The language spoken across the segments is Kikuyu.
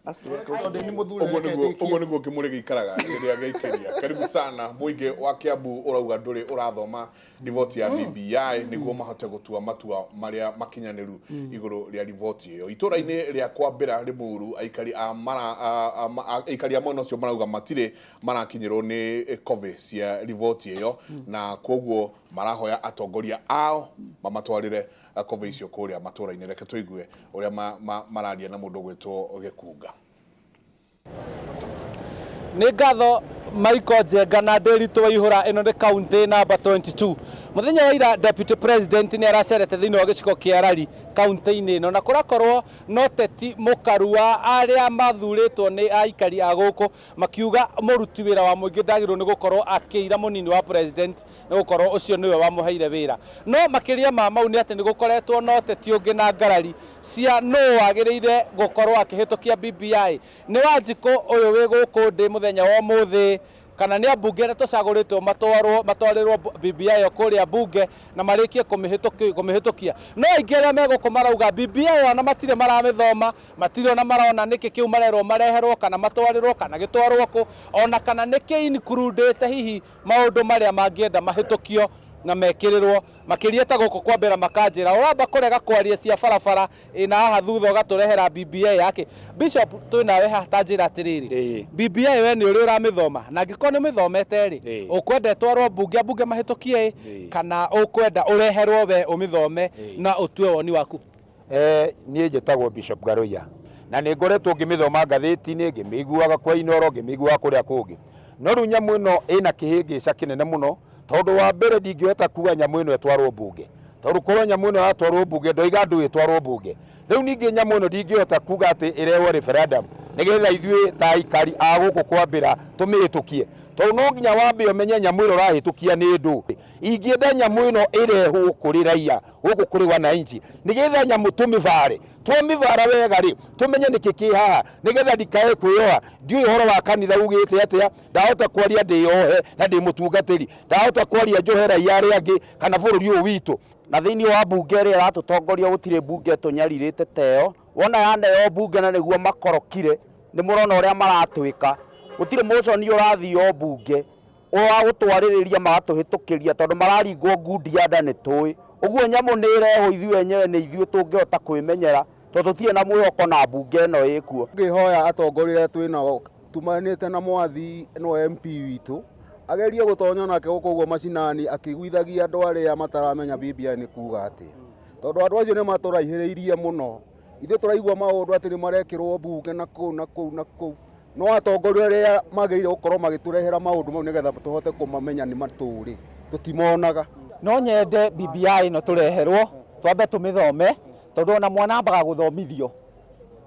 Tondũ nĩ mũthure. Ũguo reke nĩguo ndĩkie. Ũguo nĩguo kĩmũrĩ gĩikaraga rĩrĩa gĩaikĩria. Karibu sana. Mũingĩ wa Kiambu ũrauga ndũrĩ ũrathoma riboti ya BBI nĩguo mahote gũtua matua marĩa makinyanĩru igũrũ rĩa riboti ĩyo. Itũra-inĩ rĩa Kwambĩra, Limuru, aikari a mara aikari a mwena ũcio marauga matirĩ marakinyĩrwo nĩ kobĩ cia riboti ĩyo, na koguo marahoya atongoria ao mamatwarĩre kobĩ icio kũrĩa matũra-inĩ. Reke tũigue ũrĩa mararia na mũndũ ũgwĩtwo Gĩkunga. Nĩ ngatho, Michael Njenga na Ndĩritũ Waihũra. Ĩno nĩ kaunti namba 22. Mũthenya wa ira Deputy President nĩ aracerete thĩinĩ wa gĩcigo kĩa Rari kaunti-inĩ ĩno, na kũrakorwo no teti mũkaru wa arĩa mathurĩtwo nĩ aikari a gũkũ, makiuga mũruti wĩra wa mũingĩ ndagĩrĩirwo nĩ gũkorwo akĩira mũnini wa president, nĩ gũkorwo ũcio nĩwe wamũheire wĩra. No makĩria ma mau nĩ atĩ nĩ gũkoretwo na ũteti ũngĩ na ngarari cia nũ wagĩrĩire gũkorwo akĩhĩtũkia BBI. Nĩ Wanjikũ ũyũ wĩ gũkũ ndĩ mũthenya wa ũmũthĩ, kana nĩ ambunge arĩa tũcagũrĩtwo matwarwo matwarĩrwo BBI ĩyo kũrĩa mbunge na marĩkie kũmĩhĩtũkia? No aingĩ arĩa me gũkũ marauga BBI ĩyo ona matirĩ maramĩthoma, matirĩ ona marona nĩkĩ kĩu marerwo mareherwo kana matwarĩrwo kana gĩtwarwo kũ, ona kana nĩkĩ include hihi maũndũ marĩa mangĩenda mahĩtũkio na mekĩrĩrwo makĩria. Ta gũkũ kwambĩra makanjĩra ũramba kũrega kwaria cia barabara ĩna haha thutha ũgatũrehera BBI yake. Bishop, twĩ nawe haha, ta njĩra atĩrĩrĩ, BBI we nĩ ũrĩ ũramĩthoma? Na angĩkorwo nĩ ũmĩthomete rĩ, ũkwenda ĩtwarwo mbunge, ambunge mahĩtũkie ĩ, kana ũkwenda ũreherwo we ũmĩthome na ũtue woni waku? Niĩ njĩtagwo Bishop Garoia na nĩ ngoretwo ngĩmĩthoma ngathĩti-inĩ, ngĩmĩiguaga kwa Inooro, ngĩmĩiguaga kũrĩa kũngĩ. No rĩu nyamũ ĩno ĩna kĩhĩngĩca kĩnene mũno, tondũ wa mbere ndingĩhota kuga nyamũ ĩno ĩtwarwo mbunge, tondũ korwo nyamũ ĩno yatwarwo mbunge, ndoiga ndũĩ ĩtwarwo mbunge. Rĩu ningĩ nyamũ ĩno ndingĩhota kuga atĩ ĩrehwo referendum nĩgetha ithuĩ ta aikari a gũkũ kwambĩra tũmĩhĩtũkie, tondũ no nginya wambe ũmenye nyamũ ĩrĩa ũrahĩtũkia nĩ ndũ. Ingĩenda nyamũ ĩno ĩrehwo kũrĩ raia gũkũ kũrĩ wananchi, nĩgetha nyamũ tũmĩbare, twamĩbara wega rĩ, tũmenye nĩkĩ kĩ haha, nĩgetha ndikae kwĩyoha. Ndiũĩ ũhoro wa kanitha ugĩte atĩa. Ndahota kwaria ndĩyohe na ndĩ mũtungatĩri, ndahota kwaria njohe raia arĩa angĩ kana bũrũri ũyũ witũ. Na thĩinĩ wa mbunge ĩrĩa ĩratũtongoria, gũtirĩ mbunge ĩtũnyarirĩte ta ĩyo. Wona yaneo mbunge na nĩguo makorokire, nĩ mũrona ũrĩa maratwĩka. Gũtirĩ mũconi ũrathio mbunge wa gũtwarĩrĩria magatũhĩtũkĩria, tondũ mararingwo ngundi ya nda nĩ tũĩ. Ũguo nyamũ nĩ ĩrehwo, ithuĩ enyewe nĩ ithuĩ tũngĩhota kwĩmenyera, tondũ tũtirĩ na mwĩhoko na mbunge ĩno ĩkuo. Ngĩhoya atongoria arĩa twĩ nao tumanĩte na Mwathi no MP witũ agerie gũtonya nake gũkũ ũguo macinani, akĩiguithagia andũ arĩa mataramenya BBI nĩ kuga atĩa, tondũ andũ acio nĩ matũraihĩrĩirie mũno. Ithuĩ tũraigua maũndũ atĩ nĩ marekĩrwo mbunge na kũu na kũu na kũu, no atongoria arĩa magĩrĩire gũkorwo magĩtũrehera maũndũ mau nĩgetha tũhote kũmamenya nĩ matũrĩ tũtimonaga. No nyende BBI ĩno tũreherwo twambe tũmĩthome, tondũ ona mwana ambaga gũthomithio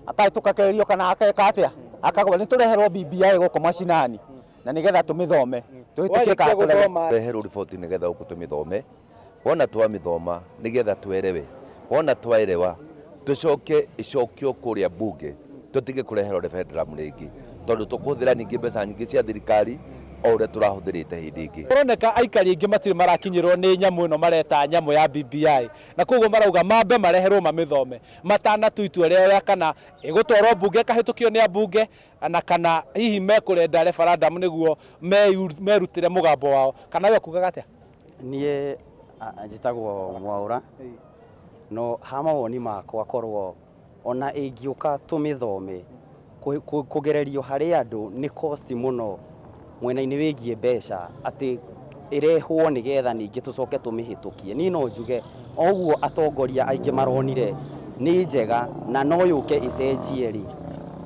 akahĩtũka kĩgerio kana akeka atĩa akagwa. Nĩ tũreherwo BBI gũkũ macinani na nĩgetha tũmĩthome, tũhĩtũkie kana tũrege. Reherwo riboti nĩgetha gũkũ tũmĩthome. Wona twamĩthoma nĩgetha twerewe, wona twaerewa tũcoke ĩcokio kũrĩa mbunge, tũtige kũreherwo referendum rĩngĩ, tondũ tũkũhũthĩra ningĩ mbeca nyingĩ cia thirikari o ũrĩa tũrahũthĩrĩte hĩndĩ ĩngĩ. Kũroneka aikari aingĩ matirĩ marakinyĩrwo nĩ nyamũ ĩno mareta nyamũ ya BBI, na koguo marauga mambe mareherwo mamĩthome matanatua itua rĩao rĩa kana ĩgũtwarwo mbunge ĩkahĩtũkio nĩ ambunge, na kana hihi mekũrenda referendum nĩguo merutĩre mũgambo wao. Kana we kugaga atĩa? Niĩ njĩtagwo Mwaũra, no ha mawoni makwa, korwo ona ĩngĩũka tũmĩthome, kũgererio harĩ andũ nĩ cost mũno mwena-inĩ wĩgiĩ mbeca, atĩ ĩrehwo nĩgetha ningĩ tũcoke tũmĩhĩtũkie. Niĩ no njuge o ũguo atongoria aingĩ maronire nĩ njega na no yũke ĩcenjie rĩ,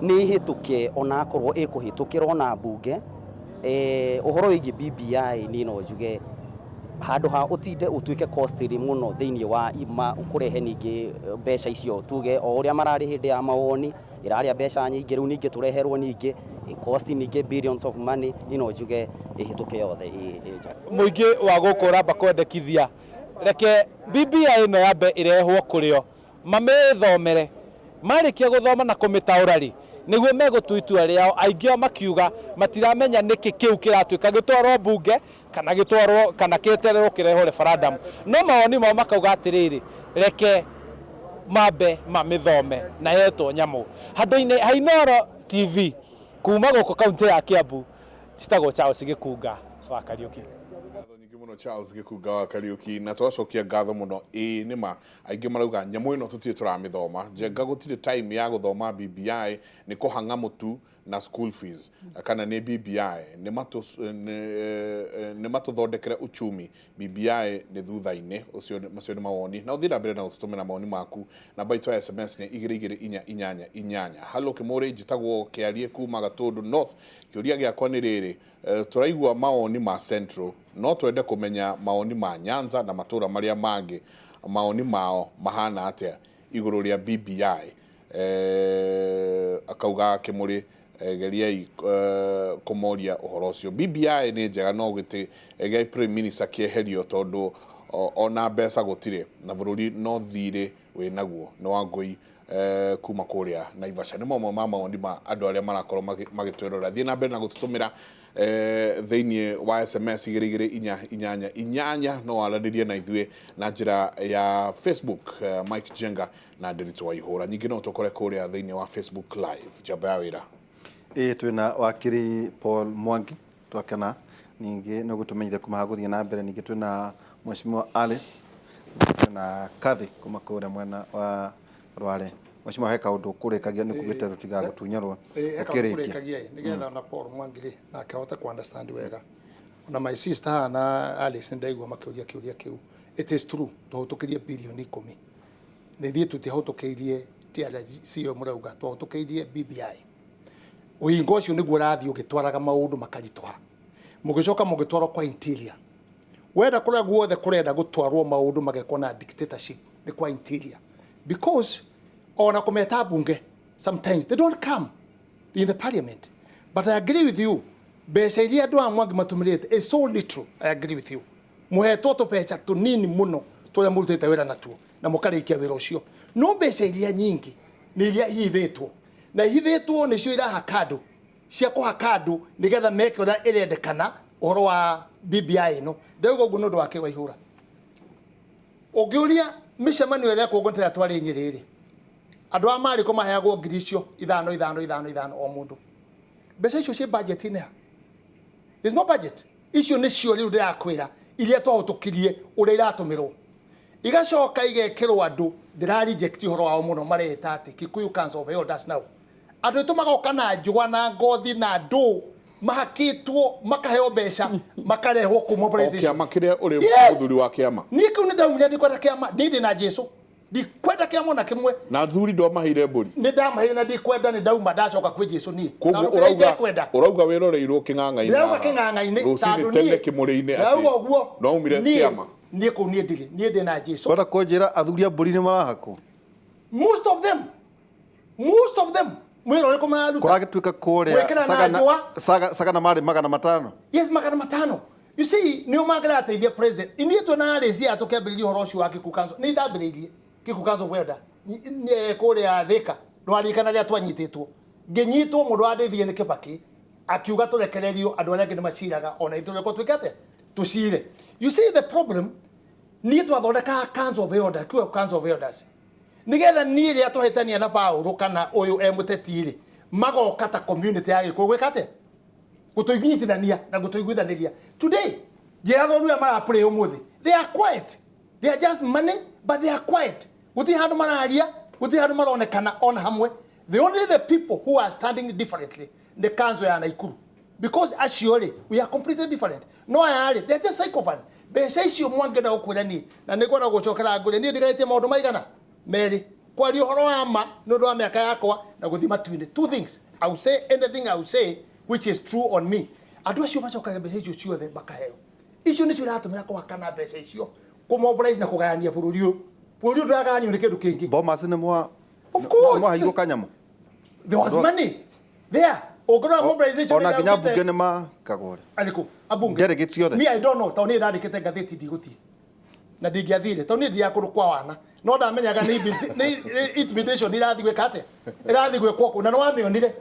nĩ ĩhĩtũke ona akorwo ĩkũhĩtũkĩra ona mbunge. Ũhoro wĩgiĩ BBI, niĩ no njuge handũ ha ũtinde ũtuĩke costly mũno thĩinĩ wa kũrehe ningĩ mbeca icio, tuge o ũrĩa mararĩ hĩndĩ ya mawoni ĩrarĩa mbeca nyingĩ, rĩu ningĩ tũreherwo ningĩ cost ningĩ billions of money, niĩ no njuge ĩhĩtũke yothe ĩ njega. Mũingĩ wa gũkũ ũramba kwendekithia reke BBI ĩno yambe ĩrehwo kũrĩo mamĩthomere. Marĩkia gũthoma na kũmĩtaũra rĩ, nĩguo megũtua itua rĩao. Aingĩ ao makiuga matiramenya nĩkĩ kĩu kĩratuĩka gĩtwarwo mbunge kana gĩtwarwo kana kĩetererwo kĩrehwo referendum. No mawoni mao makauga atĩrĩrĩ, reke mambe mamĩthome na yetwo nyamũ. Handũ-inĩ ha Inooro. TV kuma gũkũ kaunti ya Kiambu, njĩtagwo Charles Gĩkunga wa Kariũki. Ngatho nyingĩ mũno Charles Gĩkunga wa Kariũki, na twacokia ngatho mũno. Ĩĩ nĩma aingĩ marauga nyamũ ĩno tũtirĩ tũramĩthoma. Njenga gũtirĩ time ya gũthoma BBI, nĩ kũhang'a mũtu na school fees kana nĩ BBI nĩ matũthondekere uchumi. BBI nĩ thutha-inĩ ũcio. Macio nĩ mawoni, na ũthiĩ na mbere na gũtũtũmĩra mawoni maku. Namba itũ ya SMS nĩ 22488. Halo Kĩmũrĩ, njĩtagwo Kĩarie kuma Gatũndũ North. Kĩũria gĩakwa nĩ rĩrĩ, tũraigua mawoni ma Central, no twende kũmenya mawoni ma Nyanza na matũra marĩa mangĩ, mawoni mao mahana atĩa igũrũ rĩa BBI? Akauga Kĩmũrĩ, geriai kũmoria ũhoro ũcio. BBI nĩ njega, no gĩtĩ gĩa prime minister kĩeherio, tondũ ona mbeca gũtirĩ na bũrũri no thirĩ wĩnaguo. Nĩ Wangũi kuma kũrĩa Naivasha. Nĩ mamwe ma mawoni ma andũ arĩa marakorwo magĩtwĩrorera. Thiĩ na mbere na gũtũtũmĩra thĩinĩ wa SMS 22488. No waranĩrie na ithuĩ na njĩra ya Facebook, Mike Jenga na Ndiritu wa Ihũra. Nyingĩ no tũkore kũrĩa thĩinĩ wa Facebook Live. Njamba ya wĩra. Ĩĩ, twĩna wakiri Paul Mwangi, twakena ningĩ nĩ gũtũmenyithia kuma gũthiĩ na mbere. Ningĩ twĩna Mheshimiwa Alice, twĩna Kathy kuma kũrĩa mwena wa Rware. Mheshimiwa, he kaũndũ kũrĩkagia nĩ kugĩte tũtigagũtunyarwo ũkĩrĩkia. Kũrĩkagia nĩgetha ona Paul Mwangi rĩ nake ahote ku understand wega, ona my sister haha na Alice, ndaigua makĩũria kĩũria kĩu. It is true twahũtũkĩrie birioni 10, na ithuĩ tũtiahũtũkĩirie TRC ĩyo mũrauga, twahũtũkĩirie BBI. Ũhingo ũcio nĩguo ũrathiĩ ũgĩtwaraga maũndũ makaritũha, mũgĩcoka mũgĩtwarwo kwa Interior. Wenda kũrĩa guothe kũrenda gũtwarwo maũndũ magekwo na dictatorship nĩ kwa Interior, because ona kũmeta bunge, sometimes they don't come in the parliament. But I agree with you, mbeca iria andũ a Mwangi matũmĩrĩte is so little. I agree with you, mũhetwo tũbeca tũnini mũno tũrĩa mũrutĩte wĩra natuo na mũkarĩkia wĩra ũcio, no mbeca iria nyingĩ nĩ iria ihithĩtwo, na ihithĩtwo nĩcio irahaka andũ, cia kũhaka andũ nĩgetha meke ũrĩa ĩrendekana ũhoro wa BBI ĩno. Ndauga ũguo nĩ ũndũ wake wa ihũra. Ũngĩũria mĩcemanio ĩrĩa ekwo ngũtĩra twarĩ Nyĩrĩ rĩ, andũ a marĩ kũ maheagwo ngiri icio ithano ithano ithano ithano o mũndũ. Mbeca icio ciĩ budget-inĩ ha? There's no budget. Icio nĩcio rĩu ndĩrakwĩra iria twahũtũkirie ũrĩa iratũmĩrwo, igacoka igekĩrwo andũ. Ndĩra reject ũhoro wao mũno, mareta atĩ Kikuyu Council of Elders. Now andũ aitũ magoka na njũa na ngothi na ndũ mahakĩtwo, makaheo mbeca, makarehwo kũ O mobilization. Kĩama kĩrĩa ũrĩ Yes. mũthuri wa kĩama? Niĩ kĩu nĩ ndaumire, ndikwenda kĩama. Niĩ ndĩ na Jesu, ndikwenda kĩama ona kĩmwe. Na athuri ndwamaheire mbũri? Nĩ ndamaheire na ndikwenda, nĩ ndauma, ndacoka kwĩ Jesu niĩ. Koguo Tondũ kĩrĩa ũrauga itekwenda. Ũrauga wĩroreirwo kĩng'ang'a-inĩ Ndĩrauga haha. kĩng'ang'a-inĩ Rũcinĩ tondũ tene niĩ kĩmũrĩ-inĩ ndĩrauga atĩ ũguo. no umire Niĩ- kĩama. Niĩ kũu niĩ ndirĩ, niĩ ndĩ na Jesu. Kwenda kũnjĩra athuri a mbũri nĩ marahakwo? Most of them, most of them. Mwĩra ũrĩkũ mararuta? Kũragĩtuĩka kũrĩa Gwĩkĩra na Sagana- njũa. Sagana marĩ 500. Yes, 500. You see, nĩo mangĩrateithia president. Ithuĩ twĩna Alice aya tũkĩambĩrĩria ũhoro ũcio wa Kikuyu Council, nĩ ndambĩrĩirie Kikuyu Council of Elder kũrĩa Thĩka. Ndwaririkana rĩrĩa twanyitĩtwo, ngĩnyitwo, mũndũ wandeithirie nĩ Kĩbakĩ, akiuga tũrekererio, andũ arĩa angĩ nĩ maciraga, ona ithuĩ tũrekwo twĩke atĩa, tũcire. You see the problem, niĩ twathondekaga Council of Elders, Kikuyu Council of Elders, nigetha niĩ rĩrĩa twahĩtania na Paũlũ kana ũyũ e mũteti rĩ, magoka ta community ya Gĩkũyũ gwĩka atĩa, gũtũnyitithania na gũtũiguithanĩria. Today njĩra thoru aya maraplay ũmũthĩ, they are quiet. They are just money, but they are quiet. Gũtirĩ handũ mararia, gũtirĩ handũ maronekana ona hamwe. The only the people who are standing differently nĩ council ya Naikuru, because acio rĩ, we are completely different. No aya rĩ, they are just sycophant. Mbeca icio mwangĩenda gũkwĩra niĩ, na nĩ ngwenda gũcokera ngũrĩ, niĩ ndigarĩtie maũndũ maigana merĩ: kwaria ũhoro wa ma nĩ ũndũ wa mĩaka yakwa, na gũthiĩ matu-inĩ. Two things I will say, anything I will say which is true on me. Andũ acio macokagia mbeca icio ciothe makaheo, icio nĩcio iratũmĩra kũhakana mbeca icio, kũmobilize na kũgayania bũrũri ũyũ. Bũrũri ũyũ ndũragayanio nĩ kĩndũ kĩngĩ. Bomas nĩ mwa Of course. mwaheirwo kanyamũ? There was money there. Ũngĩrora mobilization Ona ĩrĩa nginya yokĩte- mbunge nĩ makagwo rĩ? Arĩkũ abunge? Delegates ciothe. Me, I don't know, tondũ niĩ ndandĩkĩte ngathĩti ndigũthiĩ na ndingĩathire, tondũ niĩ ndiaga kũndũ kwa wana, no ndamenyaga nĩ intimidation irathiĩ gwĩka atĩa, ĩrathiĩ gwĩkwo kũ, na nĩ wamĩonire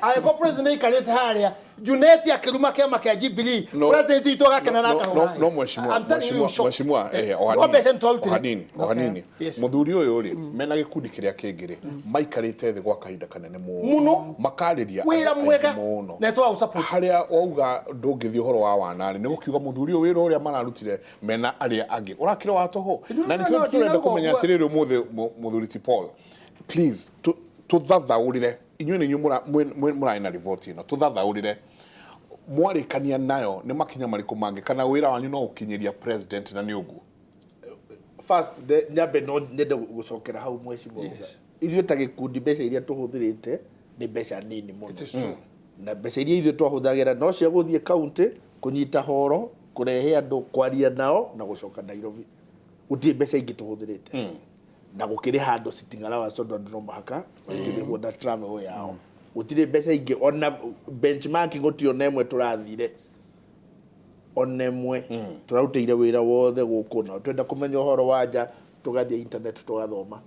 angĩkorwo president aikarĩte harĩa Junet akĩruma kĩama kĩa Jubilee, president witũ agakena na akahũra. No mheshimiwa, I'm telling you, mheshimiwa, shocked. mheshimiwa, o No mbeca hanini, nĩ twarutire. o hanini, o hanini. Yes. Mũthuri ũyũ rĩ, mena gĩkundi kĩrĩa kĩngĩ rĩ, maikarĩte thĩ gwa kahinda kanene mũno. Mũno. Makarĩria Wĩra andũ aingĩ mwega. mũno. Na nĩtwaũ support. Harĩa wauga ndũngĩthiĩ ũhoro wa wanarĩ, nĩ gũkiuga mũthuri ũyũ wĩra ũrĩa mararutire mena arĩa angĩ ũrakĩra wa tũhũ. No, Na no, nĩkĩo no, tũrenda ndinauga kũmenya ũguo. atĩrĩrĩ ũmũthĩ mũthuri ti Paul, please tũthathaũrĩre inyuĩ nĩ inyuĩ mũrarĩ na riboti ĩno, tũthathaũrĩre mwarĩkania nayo nĩ makinya marĩkũ mangĩ kana wĩra wanyu no gũkinyĩria president na nĩ ũguo. First nyambe no nyende gũcokera hau mheshimiwa yes. Ithuĩ ta gĩkundi mbeca iria tũhũthĩrĩte nĩ mbeca nini mũno, na mbeca iria ithuĩ twahũthagĩra no cia gũthiĩ kaunti kũnyita horo, kũrehe andũ, kwaria nao na gũcoka Nairobi. Gũtirĩ mbeca ingĩ tũhũthĩrĩte na gũkĩrĩha andũ sitting allowance tondũ andũ no mũhaka makĩrĩhwo na travel yao. Gũtirĩ mbeca ingĩ, ona benchmarking gũtirĩ ona ĩmwe tũrathire, ona ĩmwe. Tũrarutĩire wĩra wothe gũkũ, na twenda kũmenya ũhoro wa nja tũgathiĩ internet tũgathoma.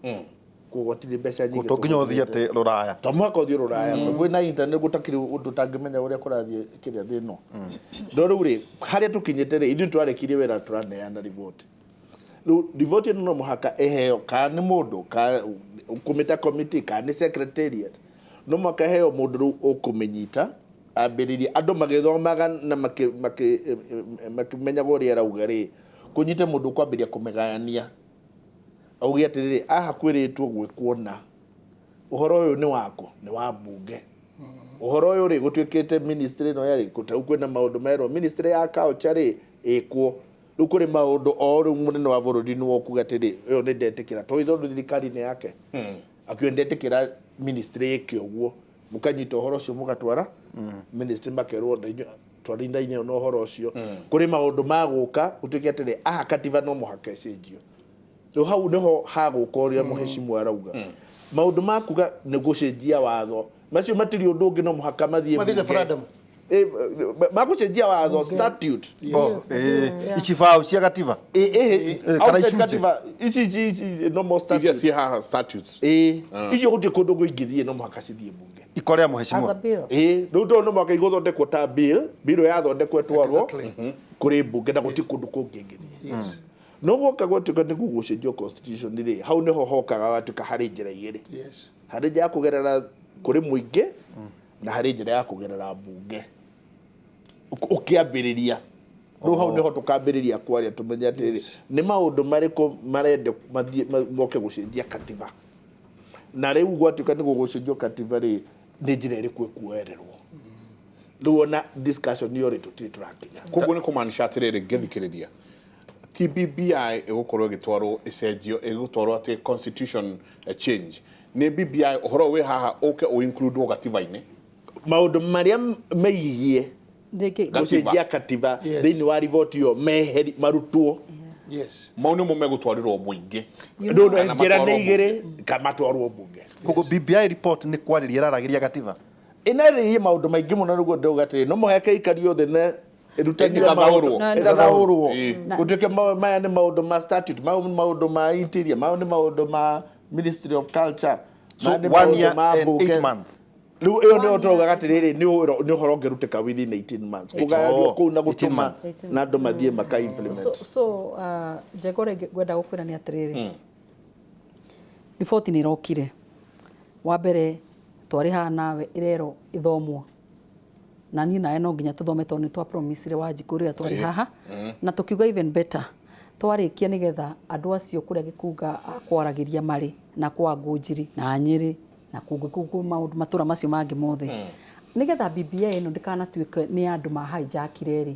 Koguo gũtirĩ mbeca nyingĩ To nginya ũthiĩ tũhũthĩrĩte. atĩ rũraya. To mũhaka ũthiĩ rũraya, kwĩna internet, gũtakĩrĩ ũndũ ũtangĩmenya ũrĩa kũrathiĩ kĩrĩa thĩ ĩno. No rĩu rĩ, harĩa tũkinyĩte rĩ, ithuĩ twarĩkirie wĩra, tũraneana riboti. Rĩu riboti ĩno no mũhaka ĩheo kana nĩ mũndũ, kana kũmĩta committee, kana nĩ secretariat, no mũhaka ĩheo mũndũ rĩu ũkũmĩnyita ambĩrĩrie andũ magĩthomaga na makĩmenyaga ũrĩa arauga rĩ, kũnyite mũndũ ũkwambĩrĩria kũmĩgayania, auge atĩrĩrĩ, haha kwĩrĩtwo gwĩkwo na ũhoro ũyũ nĩ wakũ, nĩ wa mbunge, ũhoro ũyũ rĩ gũtuĩkĩte ministry ĩno yarĩ rĩu kwĩna maũndũ merwo ministry ya culture rĩ ĩkwo. Rĩu kũrĩ maũndũ o rĩu mũnene wa bũrũri nĩwe ũkuga atĩrĩ, ĩyo nĩ ndetĩkĩra, tondũ tondũ thirikari nĩ yake, akiuga ndetĩkĩra ministry ĩke ũguo, mũkanyita ũhoro ũcio mũgatwara ministry, makerwo na inyuĩ twarindaine na ũhoro ũcio. Kũrĩ maũndũ magũka gũtuĩke atĩrĩ, aha katiba no mũhaka ĩcenjio. Rĩu hau nĩho hagũka ũrĩa mũhecimu arauga, maũndũ ma kuga nĩ gũcenjia watho macio matirĩ ũndũ ũngĩ, no mũhaka mathiĩ Mathiĩ mbunge. referendum. Magũcenjia watho, statute. Oh, icibaũ cia gatiba. Kana Outside icunjĩ. katiba ici ici ici no more Iria statute. ciĩ haha statutes. Icio gũtirĩ kũndũ kũingĩthiĩ, no mũhaka cithiĩ mbunge. Ikorea As a mheshimiwa. bill. Rĩu tondũ no mũhaka igũthondekwo ta bill, bill yathondekwo ĩtwarwo Exactly. kũrĩ mbunge na gũtirĩ kũndũ kũngĩ ĩngĩthiĩ. Yes. No gwoka gwatuĩka nĩ gũgũcenjio constitution rĩ, hau nĩho hokaga gwatuĩka harĩ njĩra igĩrĩ. Yes. Harĩ njĩra ya kũgerera kũrĩ mũingĩ na harĩ njĩra ya kũgerera mbunge ũkĩambĩrĩria. Rĩu hau nĩho tũkambĩrĩria kwaria tũmenye atĩrĩrĩ, nĩ maũndũ marĩkũ marenda mathiĩ moke gũcenjia katiba, na rĩu gwatuĩka nĩ gũgũcenjio katiba rĩ, nĩ njĩra ĩrĩkũ ĩkuoererwo. Rĩu ona discussion ĩyo rĩ, tũtirĩ tũrakinya. Koguo nĩ kũmaanisha atĩrĩrĩ, ngĩthikĩrĩria ti BBI ĩgũkorwo ĩgĩtwarwo ĩcenjio, ĩgũtwarwo atĩ constitution change, nĩ BBI ũhoro wĩ haha ũke ũ include gatiba-inĩ. Maũndũ marĩa meigie Rĩngĩ Gatiba. gũcenjia katiba Yes. thĩinĩ wa riboti ĩyo meheri marutwo. Yes. Mau nĩmo megũtwarĩrwo mũingĩ. No, no, Kana njĩra matwarwo nĩ igĩrĩ kamatwarwo mbunge. Koguo BBI report nĩ kwarĩria ĩraragĩria gatiba. Ĩnarĩrĩrie maũndũ maingĩ mũno, nĩguo ndauga atĩrĩ no mũhaka ĩikario thĩ na ĩrutanio Ĩgathaũrwo. maũndũ- ĩgathaũrwo. Gũtuĩke maya nĩ maũndũ ma statute, maya nĩ maũndũ ma interior, maya nĩ maũndũ ma ministry of culture, So maya nĩ one maũndũ year ma and mbunge. 8 months. Rĩu ĩyo nĩyo tũraugaga atĩrĩrĩ, nĩ ũhoro ũngĩrutĩka within 18 months kũgayanio kũu na 18 gũtũma months. na andũ mathiĩ maka implement. So Njenga, ũrĩa ngwenda gũkwĩra nĩ atĩrĩrĩ, riboti nĩ ĩrokire. Wa mbere twarĩ haha nawe ĩrerwo ĩthomwo, na niĩ nawe no nginya tũthome tondũ nĩ twa promisire Wanjikũ rĩrĩa twarĩ haha, na tũkiuga even better twarĩkia nĩgetha andũ acio kũrĩa Gĩkunga akwaragĩria marĩ na kwa Ngũnjiri na Nyĩrĩ na kũngĩ kũu maũndũ matũra macio mangĩ mothe, nĩgetha BBI ĩno ndĩkanatuĩke nĩ andũ ma hijackire rĩ,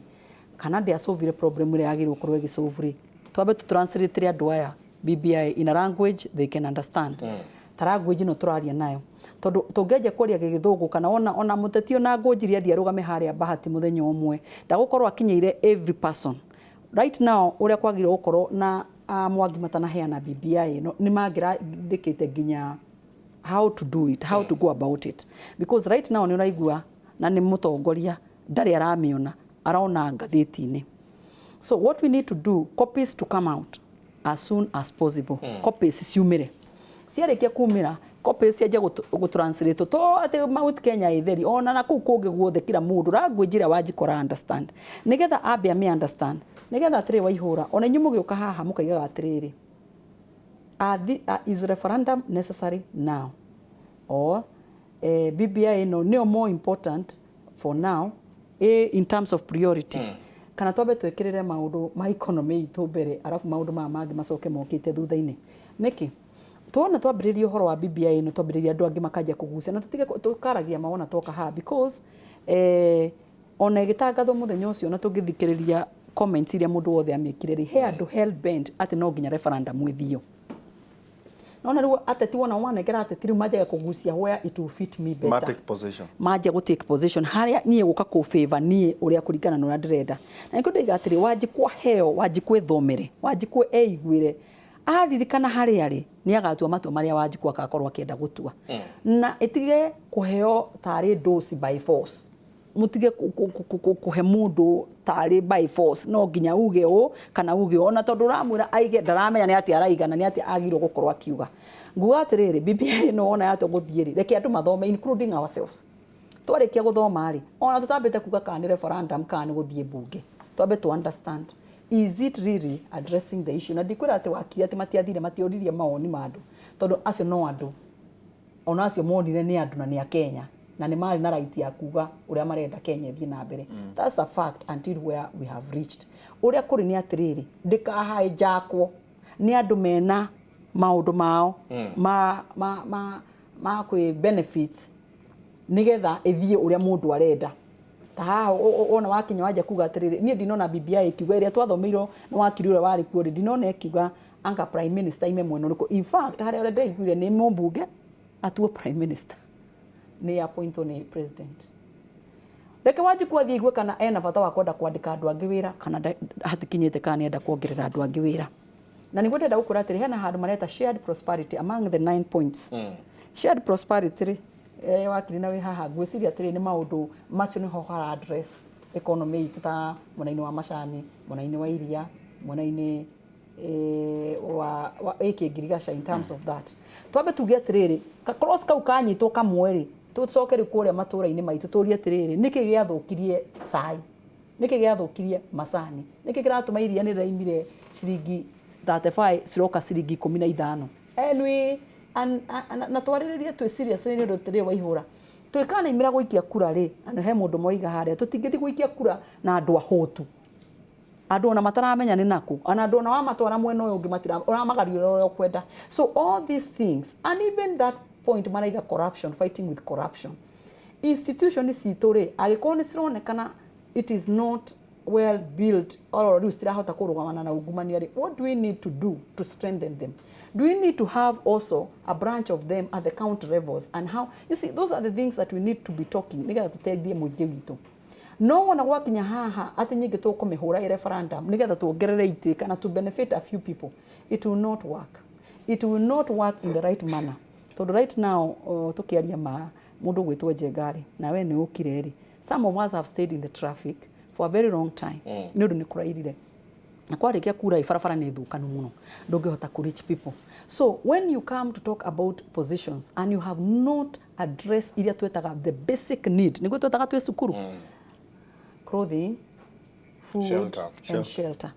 kana ndĩacovire problem ĩrĩa yagĩrĩirwo gũkorwo ĩgĩsolve rĩ, twambe tũtranslate andũ aya BBI in a language they can understand, ta language ĩno tũraria nayo, tondũ tũngĩanjia kwaria gĩgĩthũngũ kana ona mũteti ona Ngũnjiri athiĩ arũgame harĩa Bahati mũthenya ũmwe, ndagũkorwo akinyĩire every person. Right now ũrĩa kwagĩrĩirwo gũkorwo na Mwangi matanaheana BBI ĩno, nĩ mangĩrandĩkĩte nginya how to do it, how to go about it, because right now nĩ ũraigua na nĩ mũtongoria ndarĩ aramĩona, arona ngathĩti-inĩ. So what we need to do, copies to come out as soon as possible. Copies ciumĩre, ciarĩkia kumĩra Copies cianjia gũtranslate to atĩ Mount Kenya ĩtheri ona na kũu kũngĩ guothe kila mũndũ language ĩrĩa Wanjikũ ara understand nĩgetha ambe ame understand nĩgetha atĩrĩ Waihũra ona inyuĩ mũgĩũka haha mũkaigaga atĩrĩrĩ, is referendum necessary now or BBI ĩno nĩyo more important for now in terms of priority, kana twambe twĩkĩrĩre maũndũ ma economy itũ mbere arabu maũndũ maya mangĩ macoke mokĩte thutha-inĩ. Nĩkĩ tuona twambĩrĩria ũhoro wa BBI ĩno, twambĩrĩria andũ angĩ makanjia kũgucia na tũtige tũkaragia mawona twoka haha because ona ĩgĩtangathwo mũthenya ũcio na tũngĩthikĩrĩria comments iria mũndũ wothe amĩkire rĩ, he andũ hell bent atĩ no nginya referendum ĩthio. Nona rĩu ateti wona wanengera ateti rĩu manjagia kũgucia where it will fit me better. Ma take position. Manjia gũ take position harĩa niĩ gũka kũ favor niĩ ũrĩa kũringana na ũrĩa ndĩrenda. Na nĩkĩo ndĩiga atĩrĩ, Wanjikũ aheo, Wanjikũ ethomere, Wanjikũ eiguĩre, aririkana harĩa arĩ nĩ agatua matua marĩa Wanjikũ agakorwo akĩenda gũtua. Na ĩtige kũheo tarĩ dose by force. Mũtige kũhe mũndũ tarĩ by force, no nginya uge ũũ kana uge ũũ, ona tondũ ũramwĩra aige ndaramenya nĩ atĩa araiga na nĩ atĩa agĩrĩirwo gũkorwo akiuga. Nguga atĩrĩrĩ, BBI ĩno wona yatua gũthiĩ rĩ, reke andũ mathome including ourselves. Twarĩkia gũthoma rĩ, ona tũtambĩte kuga kana nĩ referendum kana nĩ gũthiĩ mbunge, twambe tu understand is it really addressing the issue. Na ndikwĩra atĩ wakiri atĩ matiathire matioririe mawoni ma andũ, tondũ acio no andũ, ona acio monire nĩ andũ na nĩ a Kenya na nĩ marĩ na right ya kuga ũrĩa marenda Kenya ĩthiĩ na mbere. That's a fact until where we have reached. Ũrĩa kũrĩ nĩ atĩrĩrĩ, ndĩkahaĩjakwo nĩ andũ mena maũndũ mao ma ma ma ma kwĩ benefits nĩgetha ĩthiĩ ũrĩa mũndũ arenda. Ta haha wona wakinya wanjia kuga atĩrĩrĩ, niĩ ndinona BBI ĩkiuga ĩrĩa twathomeirwo nĩ wakiri ũrĩa warĩ kuo rĩ, ndinona ĩkiuga anga prime minister ime mwena ũrĩkũ. In fact harĩa ũrĩa ndĩraiguire nĩ mũmbunge atuo prime minister nĩ appointwo nĩ president. Reke Wanjikũ athiĩ aigue kana ena bata wa kwenda kwandĩka andũ angĩ wĩra kana hatikinyĩte kana nĩenda kuongerera andũ angĩ wĩra. Na nĩguo ndĩrenda gũkwĩra atĩrĩ, hena handũ mareta shared prosperity among the 9 points. Shared prosperity rĩ, wakiri na wĩ haha ngwĩciria atĩrĩ nĩ maũndũ macio nĩho hara address economy itũ ta mwena-inĩ wa macani, mwena-inĩ wa iria, mwena-inĩ wa ĩkĩ ngirigaca in terms of that. Twambe tuge atĩrĩrĩ, ka cross kau kanyitwo kamwe rĩ, tũcoke rĩu kũrĩa matũra-inĩ maitũ tũrie atĩrĩrĩ, nĩkĩ gĩathũkirie cai, nĩkĩ gĩathũkirie macani, nĩkĩ kĩratũma iria nĩ rĩraimire ciringi 35 ciroka ciringi 15. Anyway, na twarĩrĩrie twĩ serious nĩ ũndũ tũrĩ Waihũra. Twĩkanaimĩra gũikia kura rĩ, na he mũndũ moiga harĩa, tũtingĩthiĩ gũikia kura na andũ ahũtu. Andũ ona mataramenya nĩ nakũ, ona andũ ona wamatwara mwena ũyũ ũngĩ matira, ũramagaria ũrĩa ũkwenda. So all these things, and even that point maraiga corruption, fighting with corruption. Institution citũ rĩ, angĩkorwo nĩ cironekana it is not well built, or rĩu citirahota kũrũgamana na ungumania rĩ, what do we need to do to strengthen them? Do we need to have also a branch of them at the county levels? And how, you see, those are the things that we need to be talking, nĩgetha tũteithie mũingĩ witũ. No wona gwakinya haha atĩ nyingĩ tũkũmĩhũra ĩ referendum nĩgetha tuongerere itĩ kana to benefit a few people, it will not work. It will not work in the right manner. Tondũ right now tũkĩaria ma mũndũ gwĩtwo Njenga rĩ, na we nĩ ũkire rĩ, some of us have stayed in the traffic for a very long time. Nĩ ũndũ nĩ kũrairire. Na kwarĩkia kura ĩ, barabara nĩ thũkanu mũno, ndũngĩhota kũ reach people. So when you come to talk about positions and you have not addressed iria twetaga the basic need, nĩguo twetaga twĩ cukuru, clothing, food, Shelter. and shelter.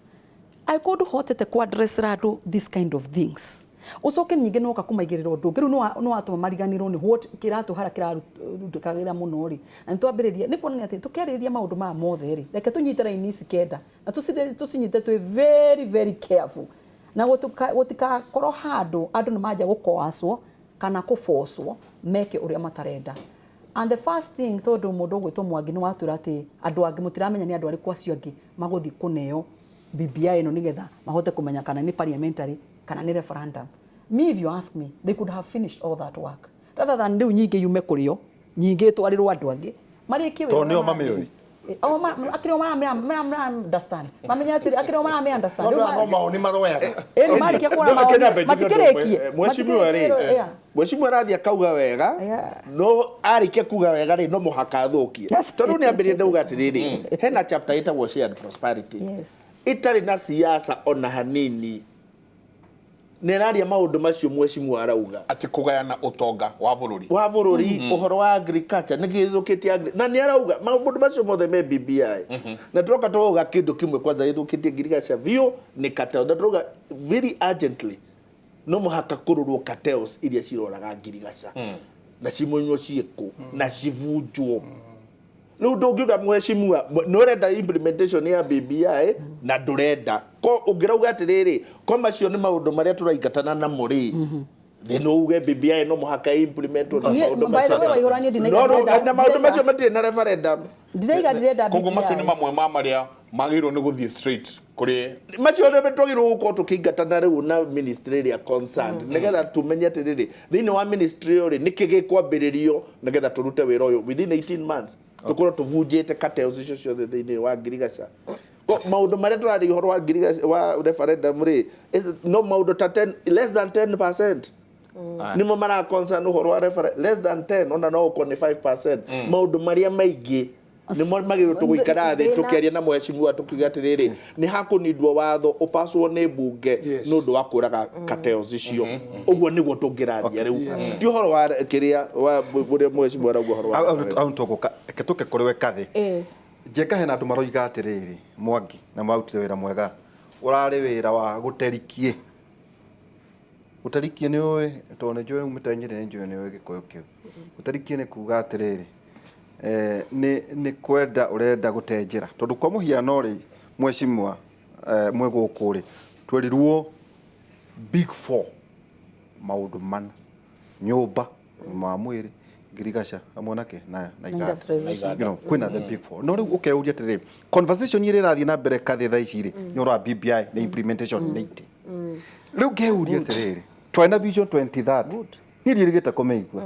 Angĩkorwo ndũhotete kũ address andũ this kind of things, ũcoke ningĩ noka kũmaigĩrĩra ũndũ ũngĩ, rĩu nĩ watũma mariganĩrwo nĩ what kĩratũ harĩa kĩrarutĩkagĩra mũno rĩ. Na nĩ twambĩrĩria, nĩ kuonania atĩ tũkĩarĩrĩria maũndũ maya mothe rĩ, reke tũnyite raini ici kenda na tũcinyite twĩ very very careful, na gũtikakorwo handũ andũ nĩ manjia gũkoacwo kana kũbocwo meke ũrĩa matarenda. And the first thing, tondũ mũndũ ũgwĩtwo Mwangi nĩ watwĩra atĩ andũ angĩ mũtiramenya nĩ andũ arĩkũ acio angĩ magũthiĩ kũneo BBI ĩno nĩgetha mahote kũmenya kana nĩ parliamentary kana nĩ referendum. Me, if you ask me, they could have finished all that work rather than rĩu nyingĩ yume kũrĩ o, nyingĩ ĩtwarĩrwo andũ angĩ marĩkie wĩra Tondũ nĩo ũrĩa mamĩũĩ. O akĩrĩ o mara understand. Mamenya atĩrĩ, akĩrĩ o mara understand. No, Rĩu no maoni maroyaga. Ĩni marĩkia kuona No, reke maoni, nyambe njuge ũndũ ũmwe. matikĩrĩkie. Mheshimiwa rĩ, Matikĩrĩkie, yeah. Mheshimiwa arathiĩ akauga wega, no arĩkia kuga wega rĩ, no mũhaka athũkie. Tondũ nĩ ambĩrĩria ndauga atĩrĩrĩ, hena chapter ĩtagwo shared prosperity. Yes. Ĩtarĩ na siasa ona hanini. Nĩ ĩraria maũndũ macio mheshimiwa arauga. Atĩ kũgayana ũtonga wa bũrũri. Wa bũrũri, ũhoro wa agriculture nĩ gĩthũkĩtie na nĩ arauga maũndũ macio mothe me BBI. Na tũroka tũrauga kĩndũ kĩmwe kwanza gĩthũkĩtie ngirigaca biũ nĩ cartel, na tũrauga very urgently no mũhaka kũrorwo cartels iria ciroraga ngirigaca na cimunywo ciĩkũ na cibunjwo. Rĩu ndũngiuga mheshimiwa nĩ ũrenda implementation ya BBI na ndũrenda ko ũngĩrauga atĩrĩrĩ, ko macio nĩ maũndũ marĩa tũraingatana namo rĩ, then uge BBI no mũhaka implementwo na maũndũ By the way, macio. Waihũra, niĩ ndinaiga No rĩu- na maũndũ macio matirĩ na referendum. Ndiraiga ndirenda Koguo macio nĩ BBI. mamwe ma marĩa magĩrĩirwo nĩ gũthiĩ straight kũrĩ Macio nĩ twagĩrĩirwo gũkorwo tũkĩingatana rĩu na ministry ĩrĩa concerned, nĩgetha tũmenye atĩrĩrĩ, thĩinĩ wa ministry ĩyo rĩ, nĩkĩ gĩkwambĩrĩrio, nĩgetha tũrute wĩra ũyũ within 18 months, tũkorwo tũbunjĩte cartels icio ciothe thĩinĩ wa ngirigaca. Maũndũ marĩa tũraria ũhoro wa ngirigaca wa referendum rĩ, no maũndũ ta 10, less than 10% nĩmo mara concern ũhoro wa referendum, less than 10, ona no ũkorwo nĩ 5%. Maũndũ marĩa maingĩ nĩmo magĩrĩirwo tũgũikara thĩ tũkĩaria na mheshimiwa, tũkiuga atĩrĩrĩ, nĩ hakũnindwo watho ũpacwo nĩ mbunge nĩ ũndũ wa kũraga cartels icio. Ũguo nĩguo tũngĩraria rĩu, ti ũhoro wa kĩrĩa wa ũrĩa mheshimiwa arauga ũhoro wa referendum. Au tũgũka, reke tũke kũrĩ we Kathĩ. Njenga, hena andũ maroiga atĩrĩrĩ, Mwangi na marutire wĩra mwega, ũrarĩ wĩra wa gũterikie gũterikie. Nĩ ũĩ, tondũ nĩ njũĩ umĩte Nyĩrĩ, nĩ njũĩ nĩ ũĩ gĩkũyũ kĩu. Gũterikie nĩ kuga atĩrĩrĩ, nĩ kwenda ũrenda gũte njĩra, tondũ kwa mũhiano rĩ, mheshimiwa, mwĩ gũkũ rĩ, twerirwo big four, maũndũ mana: nyũmba, ũgima wa mwĩrĩ, ngirigaca, hamwe na kĩ na iganda. Industrialization. Kwĩna the big four. No rĩu ũkeyũria atĩrĩrĩ, conversation ĩrĩa ĩrathiĩ na mbere Kathĩ thaa ici rĩ, nĩ ũhoro wa BBI na implementation nĩ itĩ. Rĩu ngeyũria atĩrĩrĩ, twarĩ na Vision 2030, niĩ ndiĩrĩgĩte kũmĩigua.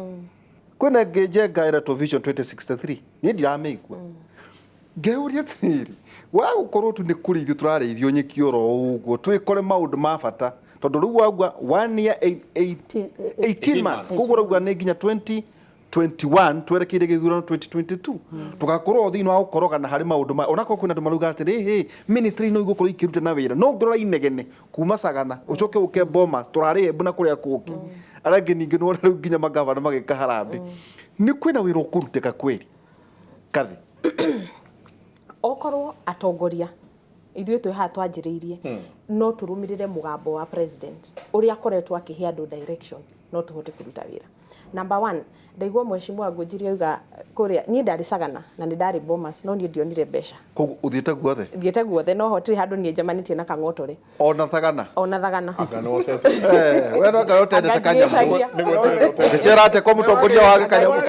Kwĩna ĩngĩ Njenga ĩretwo Vision 2063, niĩ ndiramĩigua. Ngeyũria atĩrĩrĩ, wa gũkorwo tu nĩ kũrĩithio tũrarĩithio nyeki oro ũguo, twĩkore maũndũ ma bata, tondũ rĩu wauga one year 18 months, koguo ũrauga nĩ nginya 2021 twerekeire gĩthurano 2022, tũgakorwo thĩinĩ wa gũkorogana harĩ maũndũ ma onakorwo kwĩna andũ marauga atĩrĩ, hĩ, ministry no igũkorwo ikĩruta na wĩra, no ngĩrora inegene kuma Sagana ũcoke ũke Bomas, tũrarĩ Embu na kũrĩa kũngĩ arĩa angĩ, ningĩ nĩwona rĩu nginya magavana magĩka harambĩ, nĩ kwĩna wĩra ũkũrutĩka kweri, Kathĩ? Okorwo atongoria ithuĩ twĩ haha twanjĩrĩirie, no tũrũmĩrĩre mũgambo wa president ũrĩa akoretwo akĩhe andũ direction, no tũhote kũruta wĩra. Number one, ndaigua mheshimiwa Ngũnjiri auga kũrĩa, niĩ ndarĩ Sagana na nĩ ndarĩ Bomas, no niĩ ndionire mbeca. Koguo ũthiĩte guothe? Thiĩte guothe, no hotirĩ handũ niĩ njemanĩtie na Kang'otore. Ona Thagana? Ona Thagana. Anga nĩ wocete. We no anga ũtendete Anga kanyamũ. ndiĩtagia. Gĩcera atĩa kwa mũtongoria wage kanyamũ,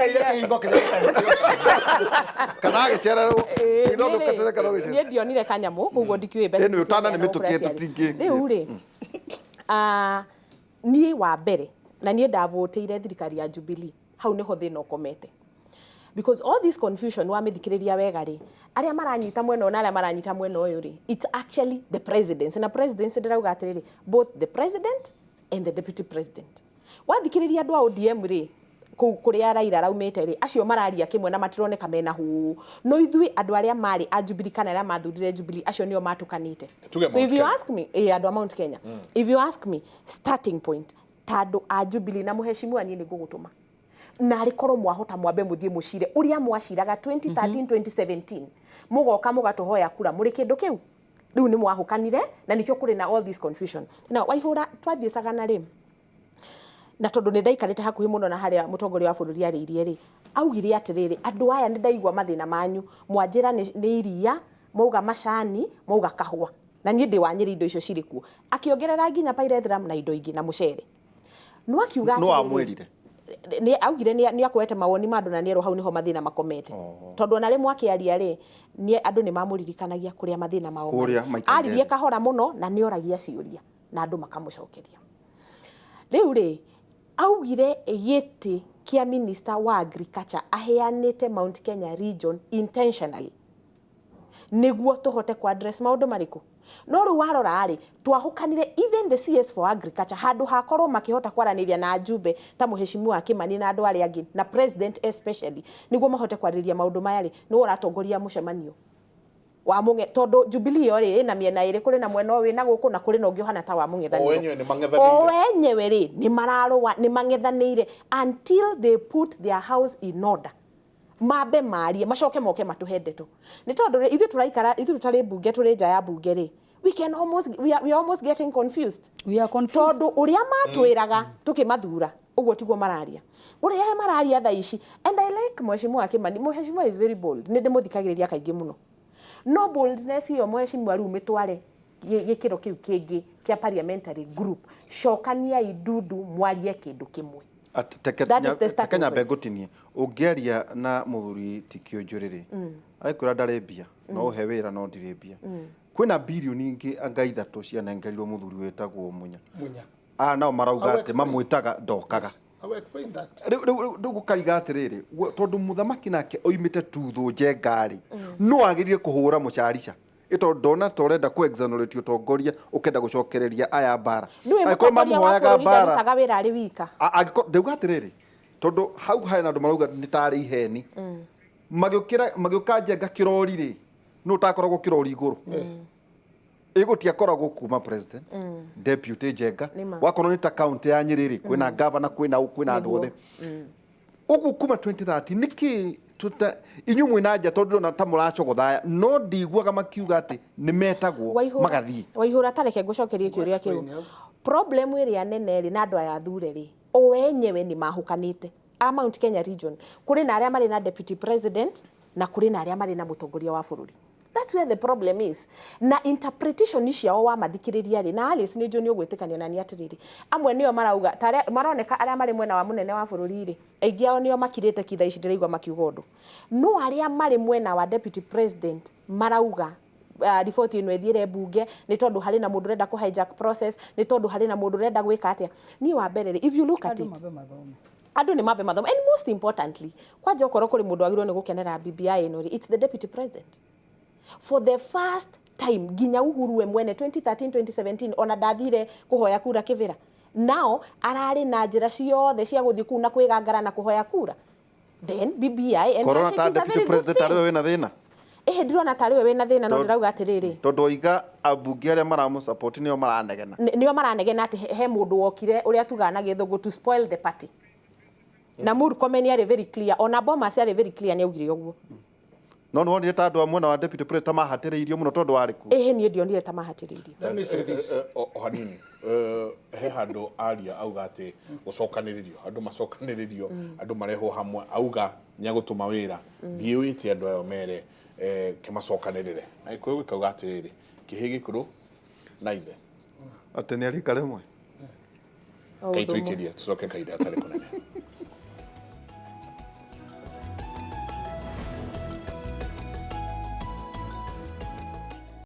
kana agĩcererwo gĩthondũ katere kana ũgĩcera? Niĩ ndionire kanyamũ, koguo ndikĩũĩ mbeca Anyway, ũtana nĩ ciaheanagwo mĩtũkĩ kũrĩa ciarĩ. Rĩu rĩ, niĩ wa mbere na niĩ ndavotĩire thirikari ya Jubilee, hau nĩho thĩna ũkomete, because all this confusion wamĩthikĩrĩria wega rĩ, arĩa maranyita mwena ũyũ na arĩa maranyita mwena ũyũ rĩ, it's actually the presidency, na presidency ndĩrauga atĩrĩrĩ, both the president and the deputy president. Wathikĩrĩria andũ a ODM rĩ, kũu kũrĩa Raila araumĩte rĩ, acio mararia kĩmwe na matironeka mena hũũ, no ithuĩ andũ arĩa marĩ a Jubilee kana arĩa mathurire Jubilee, acio nĩo matũkanĩte. Tuge So Mount if you Kenya. ask me, andũ a Mount Kenya, if you ask me, starting point ta andũ a Jubilee na mũheshimiwa, niĩ nĩ ngũgũtũma narĩ korwo mwahota mwambe mũthiĩ mũcire ũrĩa mwaciraga 2013, 2017, mũgoka mũgatũhoya kura mũrĩ kĩndũ kĩu. Rĩu nĩ mwahũkanire na nĩkĩo kũrĩ na all this confusion. Na Waihũra, twathiĩ Sagana rĩ, na tondũ nĩ ndaikarĩte hakuhĩ mũno na harĩa mũtongoria wa bũrũri arĩirie rĩ, augire atĩrĩrĩ, andũ aya nĩ ndaigua mathĩna manyu, mwanjĩra nĩ iria, mwauga macani, mwauga kahũa, na niĩ ndĩ wa Nyĩrĩ, indo icio cirĩ kuo. Akĩongerera nginya pyrethrum na indo ingĩ na mũcere, no akiuga No atĩrĩrĩ, amwĩrire? Nĩ augire nĩ akuete mawoni ma andũ na nĩerwo hau nĩho mathĩna makomete, tondũ ona rĩmwe akĩaria rĩ, nĩ andũ nĩ mamũririkanagia kũrĩa mathĩna mao marĩ. Kũrĩa maikarire Aririe thĩ. kahora mũno na nĩ oragia ciũria na andũ makamũcokeria. Rĩu rĩ, augire gĩtĩ kĩa minister wa agriculture aheanĩte Mount Kenya region intentionally nĩguo tũhote ku address maũndũ marĩkũ. No rĩu warora rĩ, twahũkanire, even the CS for agriculture, handũ hakorwo makĩhota kwaranĩria na ajumbe ta mũheshimiwa Kimani na andũ arĩa angĩ na president especially, nĩguo mahote kwarĩrĩria maũndũ maya rĩ, nĩwe ũratongoria mũcemanio. Wa mũng'e tondũ Jubilee yo rĩ ĩna mĩena ĩrĩ, kũrĩ na mwena ũyũ wĩna gũkũ na kũrĩ na ũngĩ ũhana ta wa mũng'ethanĩro. O enyewe nĩ mang'ethanĩire. O enyewe rĩ nĩ mararũa, nĩ mang'ethanĩire until they put their house in order. Mambe marie macoke moke matũhe ndeto, nĩ tondũ rĩ ithuĩ tũraikara, ithuĩ tũtarĩ mbunge, tũrĩ nja ya mbunge rĩ, we can almost we are almost getting confused. We are confused. Tondũ ũrĩa matwĩraga tũkĩmathura ũguo tiguo mararia, ũrĩa mararia thaa ici. And I like Mheshimiwa Kimani. Mheshimiwa is very bold, nĩ ndĩmũthikagĩrĩria kaingĩ mũno, no boldness ĩyo, Mheshimiwa, rĩu mĩtware gĩkĩro kĩu kĩngĩ kĩa parliamentary group. Cokaniai ndundu mwarie kĩndũ kĩmwe. That is the starting Teke nyambe point. Ngũtinie ũngĩaria na mũthuri ti Kĩũnjũrĩ rĩ, agĩkwĩra ndarĩ mbia, no ũhe wĩra no ndirĩ mbia. Kwĩna birioni ingĩ anga ithatũ cianengerirwo mũthuri wĩtagwo Munya. Munya. Aya nao marauga I will atĩ explain. mamwĩtaga ndokaga. I will explain that. Rĩu gũkariga atĩrĩrĩ, tondũ mũthamaki nake oimĩte tuthũ njenga-rĩ, no agĩrire kũhũra mũcarica ĩ, tondũ ndona ta ũrenda kũ exonerate ũtongoria, ũkenda gũcokereria aya mbara. Nĩwe Angĩkorwo mũtongoria wa mamũhoyaga bũrũri mbara ndarutaga wĩra arĩ wika. Angĩkorwo ndauga atĩrĩrĩ, tondũ hau harĩ na andũ marauga nĩ tarĩ iheni magĩũkĩra magĩũka njenga kĩrori rĩ, nũ ũtakoragwo kĩrori igũrũ ĩgũtiakoragwo kuma president, deputy, njenga. Nĩma. Wakorwo nĩ ta kaunti ya Nyĩrĩ rĩ, kwĩna governor, kwĩna ũ, kwĩna andũ othe ũguo kuma 2030. Nĩkĩ tuta inyuĩ mwĩna nja, tondũ ndĩrona ta mũracogothaya, no ndiguaga makiuga atĩ nĩ metagwo magathiĩ. Waihũra, tareke ngũcokerie kĩũria kĩu. Explain, Problem ĩrĩa nene rĩ na andũ aya athure rĩ, o enyewe nĩ mahũkanĩte. A Mount Kenya region kũrĩ na arĩa marĩ na deputy president na kũrĩ na arĩa marĩ na mũtongoria wa bũrũri. That's where the problem is. Na interpretation ciao wamathikĩrĩria rĩ, na Alice, nĩ njũĩ nĩ ũgwĩtĩkania na niĩ atĩrĩrĩ, amwe nĩo marauga ta arĩa maroneka arĩa marĩ mwena wa mũnene wa bũrũri rĩ, aingĩ ao nĩo makirĩte ki thaa ici ndĩraigua makiuga ũndũ, no arĩa marĩ mwena wa deputy president marauga riboti ĩno ĩthiĩre mbunge nĩ tondũ harĩ na mũndũ ũrenda kũ hijack process, nĩ tondũ harĩ na mũndũ ũrenda gwĩka atĩa. Niĩ wa mbere rĩ, if you look at Andũ it, mambe mathome. Andũ nĩ mambe mathome, and most importantly, kwanja okorwo kũrĩ mũndũ wagĩrĩirwo nĩ gũkenera BBI ĩno rĩ, it's the deputy president. For the first time, nginya Uhuru we mwene 2013 2017 ona ndathire kũhoya kura Kĩbĩra. Nao ararĩ na njĩra ciothe cia gũthiĩ kũu na kwĩgangara na kũhoya kura. Then BBI and Korona ta handshake is a deputy very good president thing. arĩ we wĩna thĩna. Ĩhĩ, ndirona tarĩ we wĩna thĩna, no ndĩrauga atĩrĩrĩ, tondũ oiga ambunge arĩa maramũsupport nĩo maranegena. Nĩo maranegena atĩ he mũndũ wokire, ũrĩa tugaga na gĩthũngũ, to spoil the party. Na Murkomen arĩ very clear, ona Bomas arĩ very clear, nĩ augire ũguo. No nĩ wonire ta andũ a mwena wa deputy president ta mahatĩrĩirio mũno tondũ warĩ kuo? Ĩhĩ, niĩ ndionire ta mahatĩrĩirio. Let me say this. O hanini, he handũ aria auga atĩ gũcokanĩrĩrio, andũ macokanĩrĩrio, andũ marehwo hamwe, auga nĩ agũtũma wĩra, thiĩ wĩte andũ ayo mere kĩmacokanĩrĩre na gĩkũyũ gĩkauga atĩrĩrĩ, kĩhĩ gĩkũrũ na ithe. Atĩ nĩ arika rĩmwe. O ũndũ ũmwe. Kaitũikĩrie tũcoke kahinda gatarĩ kũnene.